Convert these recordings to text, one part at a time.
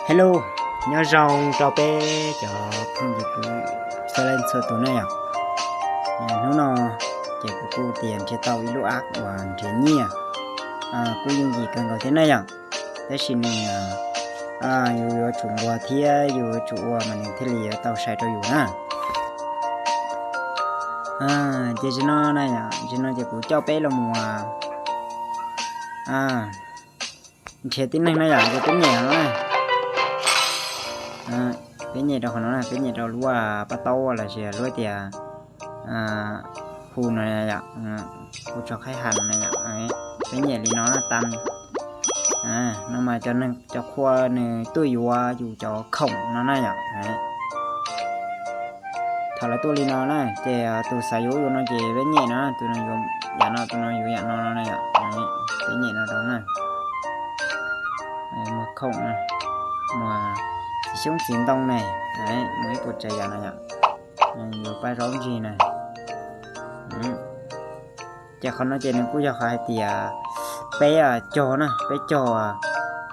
Hello, nyob zoo rau peb cov phooj ywg txhua leej txhua tus na yom. Hnub no ces kuv kuj tias nrhiav tau ib lub app uas nrhiav nyiaj kuj yooj yim kawg nkaus thiab na yom. Tab sis nws, yus yuav tsum nquag thiab yus yuav tsum ua mas nws thiaj li yuav tau sai rau yus na. Ces tam sim no na yom, tam sim no ces kuv coj peb los mus nrhiav tib neeg na yom, ces peb nyem no na. Peb nyem rau qhov no na, peb nyem rau lub pab taub los sis lub tias hu no yom, hu tso khaib has no na yom. Peb nyem li no na, tas no mas cov neeg, cov qhua nws tuaj yuav yus cov khoom no na yom. Thaum lawv tuaj li no na ces tus xav yuav yus no ces peb nyem no, tus no yuav yam no, tus no yuav yam no no na yom. Peb nyem no rau na. Muag khoom na, muag txiv xyoob txiv ntoo ne, muag ib puas tsav yam no yom. Yuav paj zaub ntsig na. Ces qhov no ces nws kuj yog qhov hais tias peb cog na, peb cog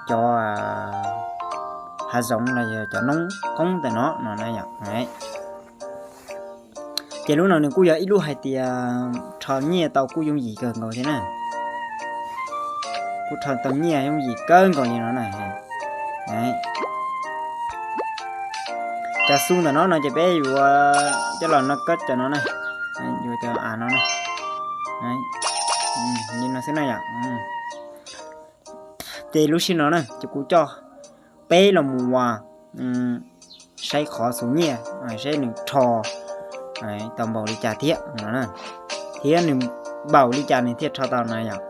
cov hav zoov los yog cov noob qoob ntawm no no na yom. Ces lub no nws kuj yog ib lub hais tias rho nyiaj tau kuj yooj yim kawg nkaus thiab na. Kuj rho tau nyiaj yooj yim kawg nkaus li no na. Cov xu ntawm no no ces peb yuav coj los no kab cov no na, yuav cov av no na. Li no xwb na yom. Ces lub sij no na ces kuv coj peb los mus saib qhov xu nyiaj, saib nws rho tau npaum li cas thiab no, thiab nws npaum li cas nws thiaj rho tau na yom.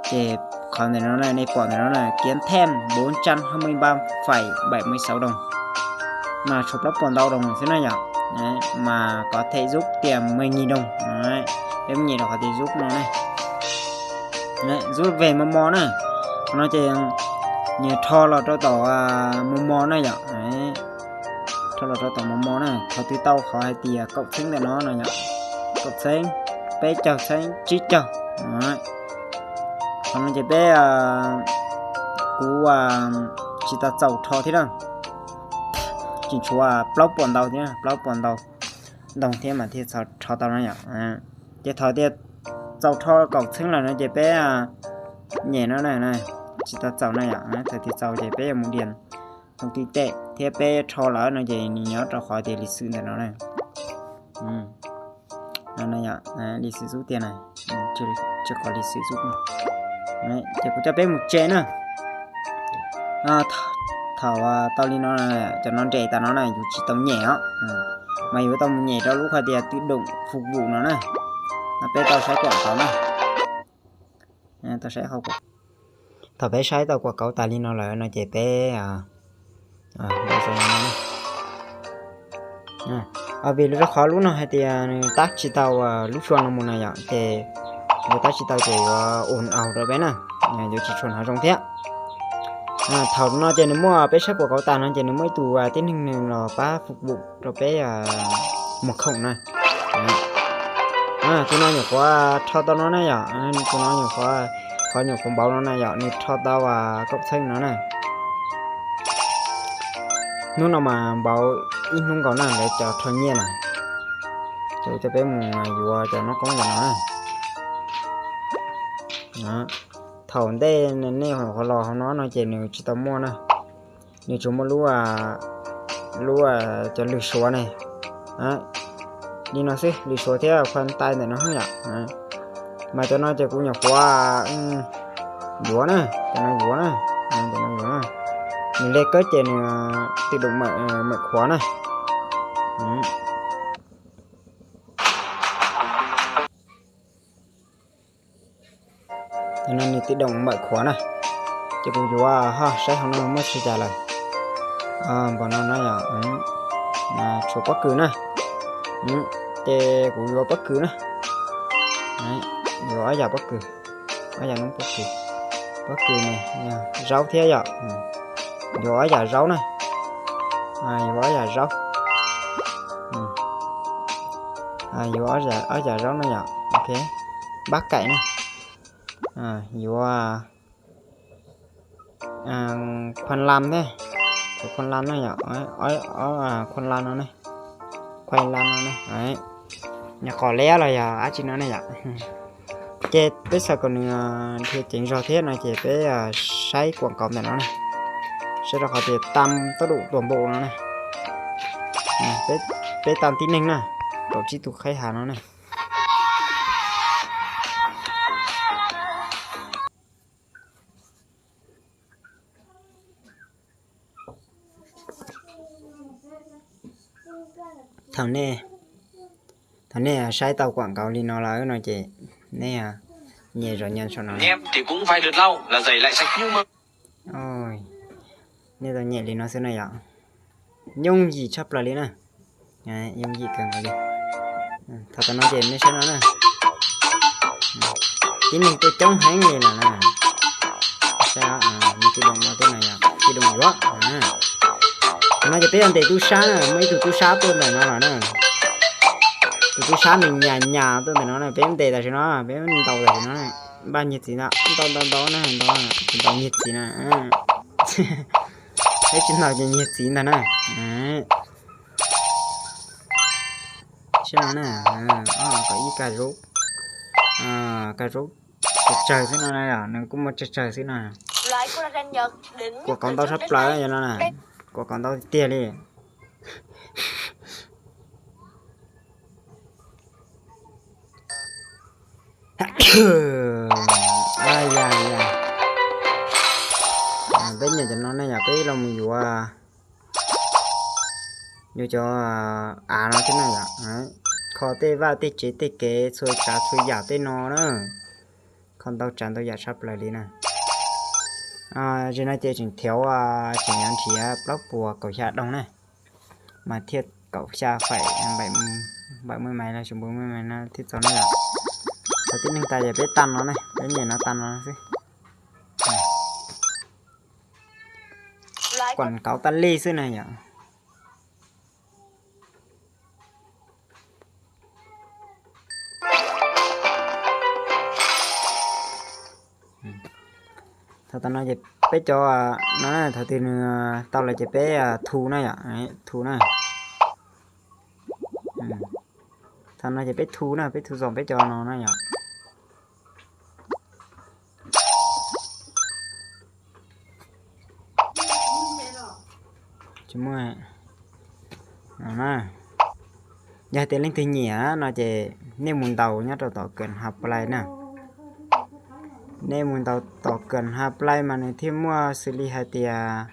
Ces qhov ntawm no nej pom ntawm no na, kiếm thêm bốn trăm hai mươi ba phẩy bảy mươi sáu đồng, mas tshuav plaub puas ntau đồng xwb na yom. Mas có thể rút tiền mười nghìn đồng. Peb mus nyem rau qhov tias rút no na, rút về mos mos na. Qhov no ces nyias rho los rau tom mos mos na yom. Rho los rau tom mos mos na, thov twb tau qhov hais tias kaum txheeb ntawm no no yom, kaum txheeb, peb caug txheeb, tsib caug. Qhov no ces peb, kuv tsis tau txaus rho thiab na, tseem tshuav plaub puas ntau thiab, plaub puas ntau ntoo thiab mas thiaj rho tau na yom. Ces thaum tias txaus rho kaum txheeb lawm no ces peb nyem no na, tsis tau txaus na yom. Thaum tias txaus ces peb yuav mus điền thông tin tệ thiab peb rho lawm no ces nws nyob rau qhov tias lịch sử ntawm no na. Lịch sử rút tiền này, chưa có lịch sử rút. Ces kuv coj peb mus tsev na. Thaum tau li no, cov no nres tas no na yus tsis tau nyem os, mas yuav tau mus nyem rau lub qhov tias tự động phục vụ no na. No peb tau saib quảng cáo na, tau saib qhov Thaum peb saib tau quảng cáo tas li no lawm no ces peb, vim rau qhov lub no hais tias nws tab tsis tau lub xua no mus na yom, ces yus tab tsis tau ces yuav ồn ào rau peb na, yuav tsis tshua hnov zoo thiab. Thaum no ces nws muaj, peb saib quảng cáo tas no ces nws muaj ib tug tib neeg nws los pab phục vụ rau peb muag khoom na. Tus no nyuam qhuav rho tau no na yom, tus no nyuam qhuav, qhov nyuam qhuav npauv no na yom, nws rho tau kaum txheeb no na. Hnub no mas npauv ib hnub nkaus na, lawv cov rho nyiaj na. Ces coj peb mus yuav cov noob qoob ntawm no na. Thaum ntej nej nyuam qhuav los hauv no no ces nws tsis tau muaj na, nws tsuas muaj lub, lub cov lws suav ne, li no xwb, lws suav thiab khuam tais ntawm no yom. Mas cov no ces kuv nyuam qhuav yuav na, cov no yuav na, cov no yuav na. Nws le kawb ces nws tự động mở khóa na. Cov no nws tự động mở khóa na. Ces kuv yuav ho saib hauv no muaj tsis cas lawm. Npaum no na yom, tshuav pob kws na. Ces kuv yuav pob kws na. Yuav ob yam pob kws, ob yam noob pob kws. Pob kws ne, zaub thiab yom. Yuav ob yam zaub na. Yuav ob yam zaub. Yuav ob yam zaub na yom. Ok, bác cải na. Yuav Khuam Lam thiab, Khuam Lam no yom, Khuam Lam no ne, Khuam Lam no ne, nyuam qhuav liab los yog dab tsi no ne yom. Ces peb xav kom nws dhia ceev zog thiab no ces peb saib kuam kauv ntawm no ne, saib rau qhov tias tam tốc độ toàn bộ no ne. Peb tam tib neeg na, kaum tsib tus khaib hav no ne. Thaum nej, thaum nej saib tau kuam kauv li no lawm no ces nej nyem zov nyem saum no. Nej tau nyem li no xwb na yom. Yooj yim tshaj plaws li na. Yooj yim kawg nkaus li. Thaum tam no ces nej saib no na, tib neeg tuaj coob heev li lawm na. Saib, nws tib doos ua teb no yog tib doos yuav. Thaum no ces peb yuav ntes tub sab na, muaj ib tug tub sab tuaj ntawm no lawm na. Tus tub sab nws nyas nyas tuaj ntawm no na, peb ntes tam sim no, peb ntaus tam sim no, npaj nyiag txiv ntag, ntaus ntaus ntaus na, ntaus nyiag txiv na. Peb tsis ntaus ces nyiag txiv ntag na. Saib no na, kom ib ka zaub, ka zaub tsawg tsawg xwb no, nws kuj muaj tsawg tsawg xwb no. Kuam kauv ntau tshaj plaws no na, kuam kauv ntau tiag tiag li. Peb nyiam cov no ne yom, peb los mus yuav, yuav cov av no thiab na yom. Kho tej vaj tej tsev tej kev txhua tsav txhua yam tej no na. Kho ntau tsav ntau yam tshaj plaws li na. Zim no ces tseem thiav, tseem yuav nrhiav plaub puas kaum xya doos na, mas thiaj kaum xya phẩy bảy mươi mấy los bảy mươi mấy no thiaj txog na yom. Thaum tib neeg tas ces peb tag no ne, peb nyem no tag no xwb. Kuam kauv tas li xwb na yom. Thaum tam no ces peb cov no, thaum twg nws tau lawm ces peb thu na yom, thu na. Thaum no ces peb thu na, peb thu txoom peb cov no na yom. Yog tias leej twg nyiam no ces nej mus ntaus nyob rau tom Kuam Hav Play na. Nej mus ntaus tom Kuam Hav Play mas nws thiaj muaj xws li hais tias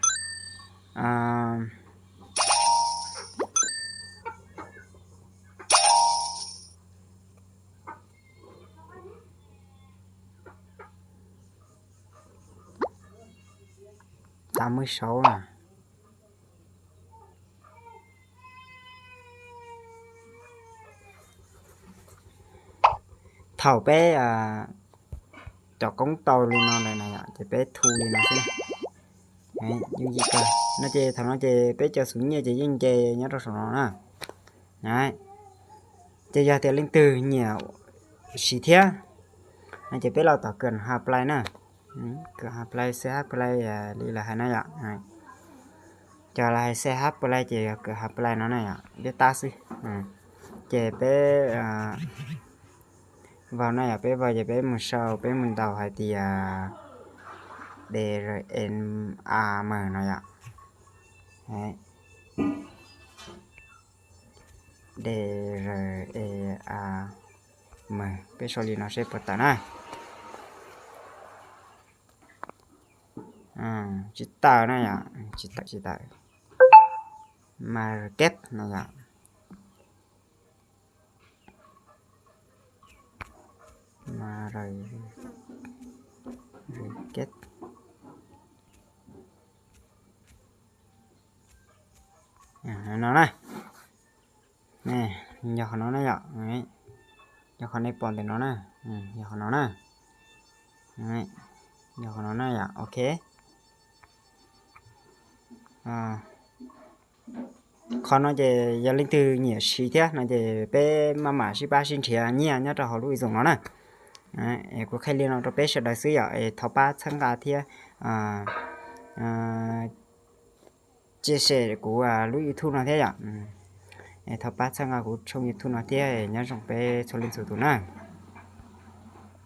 tám mươi sáu na. Thaum peb cov koob tau li no lawm na yom, ces peb thu li no xwb. Yooj yim kawg no ces thaum no ces peb cov xub nyiaj ces yeej nce nyob rau saum no na. Ces yog tias leej twg nyiam siv thiab no ces peb los tom Kuam Hav Play na. Kuam Hav Play, C H Play li lawv hais na yom. Cov lawv hais C H Play ces yog Kuam Hav Play no na yom, liab tab xwb. Ces peb vau na yom, peb vau ces peb mus sau, peb mus ntaus hais tias D R E A M no yom. D R E A M, peb sau li no seb puas tawm na. Tsis tawm na yom, tsis tawm, tsis tawm. Market no yom. Market. No na. Yog qhov no na yom. Yog qhov nej pom ntawm no na. Yog qhov no na. Yog qhov no na yom, ok. Qhov no ces yog leej twg nyiam siv thiab no ces peb maj mam sib pab sib nrhiav nyiaj nyob rau hauv lub i zoom no na. Kuv qhia li no rau peb sawv daws xwb yom, es thov pab txhawb nqa thiab chia sẻ kuv lub YouTube no thiab yom. Thov pab txhawb nqa kuv tshooj YouTube no thiab, nyob zoo peb txhua leej txhua tus na.